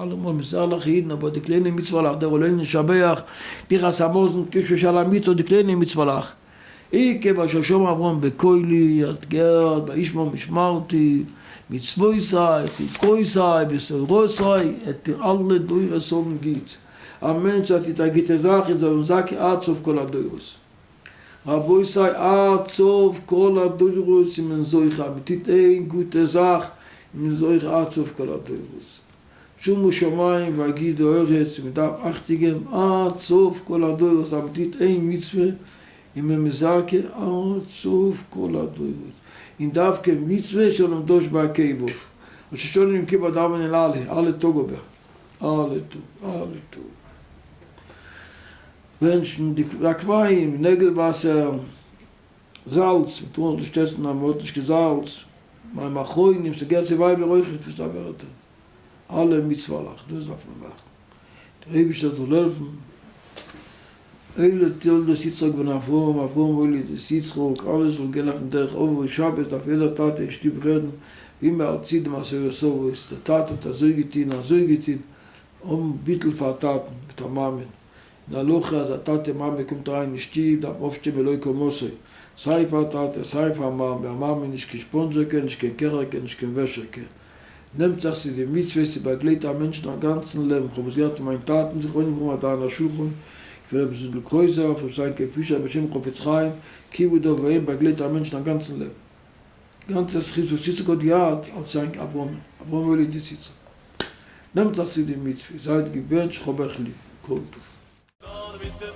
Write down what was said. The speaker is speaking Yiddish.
אלעמאל מ'איז ערליכע אידן אבער די קליינע מצוה'לעך דער עלינו לשבח, ברכת המזון, קישוי שעל המיטה, די קליינע מצוה'לעך. עקב אשר שמע אברהם בקולי, ער האט געהערט וישמר משמרתי, מצוותי, חוקותי, ותורותי, עט איר אלע דורות האבן גוטס. א מענטש אז טוט א גוטע זאך איז ער זכאי עד סוף כל הדורות. רבותי עד סוף כל הדורות איז מען זוכה, מען טוט איין גוטע זאך איז מען זוכה עד סוף כל הדורות. שומו שמים ויגידו ארץ, מען דארף אכטונג געבן עד סוף כל הדורות אז מען טוט איין מצוה איז מען מזכה עד סוף כל הדורות, און דווקא מצוה שלום דש בעקביו, ראש השנה יום כיפור דאווענען אלע, אלע טאג אבער, אלע טאג, אלע טאג. בענטשן די עקביים, נעגל וואסער, זאלץ, מען טאר נישט עסן אז מען האט נישט קיין זאלץ, מים אחרונים, ס'געהערט צו ווייבער אויכעט וואס א ווערטער, אלע מצוה'לעך, דאס דארף מען מאכן, דער אייבישטער זאל העלפן, אלה תולדות יצחק בן אברהם, אברהם הוליד את יצחק, אלע זאלן גיין אויפן דרך אבות, שבת דארף יעדער טאטע אין שטוב רעדן ווי מען האלט צו די מסורת אבות, דער טאטע האט אזוי געטון אזוי געטון, האבן ביטול פאר א טאטן מיט א מאמען. אין הלכה אז א טאטע מאמע קומט אריין אין שטוב דארף מען אויפשטיין מלוא קומתו, סיי פאר טאטע סיי פאר מאמע, א מאמע איז נישט קיין שפאנדזשערקע נישט קיין קעכערקע נישט קיין וועשערקע, נעמט זיך צו די מצוות ס'באגלייט א מענטשן א גאנצן לעבן, כ'האב עס געהערט פון מיין טאטן זכרונו לברכה א דיין השולחן, פון רבי זונדל קרויזער, פון רבי יעקב פישער בשם חפץ חיים, כיבוד אב ואם באגלייט א מענטשן א גאנצן לעבן. גאנצע זכות וואס יצחק האט געהאט אלס יענק אברהם, אברהם הוליד את יצחק. נעמט זיך צו די מצוה, זייט געבענטשט, כ'האב אייך ליב, כל טוב. נאר מיט.